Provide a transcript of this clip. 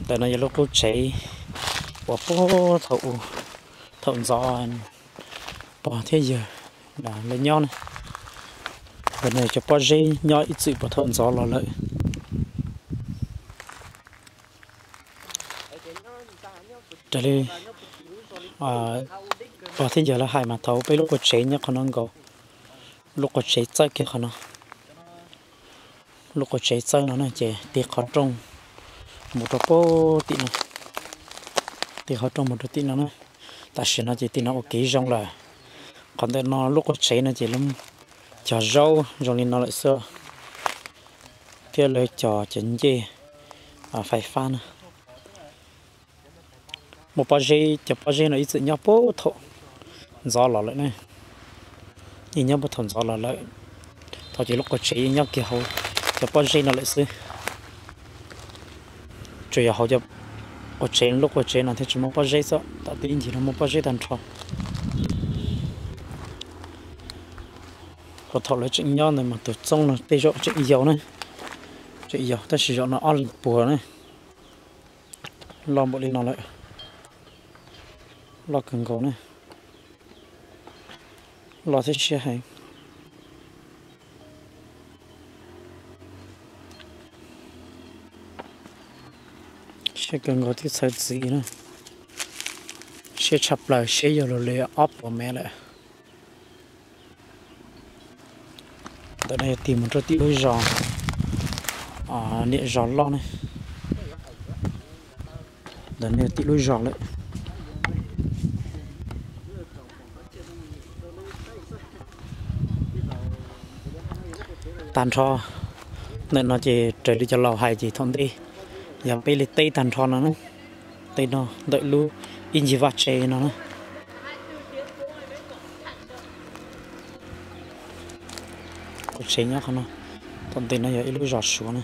Ntawm no yog lub qub tsev uas puag thaum, thaum ntxov pog thiab yawg lawv nyob na. Ntawm no cov pob zeb nyob ib txwm puag thaum ntxov los lawm. Raws li pog thiab yawg lawv hais mas thaum peb lub qua tsev nyob qhov no nkaus, lub qua tsev txawj kiag qhov no. Lub qua tsev txawj no na ces tig qhov rooj mus rau puag tim no, tig qhov rooj mus rau tim no na. Tam sim no ces tim no ua kev zoo lawm. Qhov ntawm no lub qua tsev no ces lawv cog zaub zoo li no lawm xwb, thiab lawv cog cov ncej fais fab na. Muaj pob zeb, cov pob zeb no ib txwm nyob puag thaum ntxov los lawm ne, yeej nyob puag thaum ntxov los lawm. Thaum ces lub qua tsev yeej nyob kiag hauv cov pob zeb no lawm xwb. Tsuas yog hauv cov qua tsev, lub qua tsev no thiaj tsis muaj pob zeb xwb, tom tej ib ncig no muaj pob zeb tag nrho. Puag thaum lawv tseem nyob ntawd mas tus txoob no tej zaum tseem yau na, tseem yau tab sis zaum no ob leeg puag na. Loj npaum li no lawm, loj kawg nkaus na, loj thiab siab heev. Siab kawg nkaus thiab txhawj txwv na, siab tshaj plaws, siab yog luag li ob puas mev lawm. Ntawm no yog tig mus rau tim lub zos, niam zos loj ne. Ntawm no yog tim lub zos lawm. Tag nrho ntawm no ces raws li cov laus hais ces thaum ntej yog peb li teb tag nrho no na. Tej no ntawm lub ib ncig vaj tsev no na. Qua tsev nyob qhov no, thaum ntej no yog ib lub zos Suav na.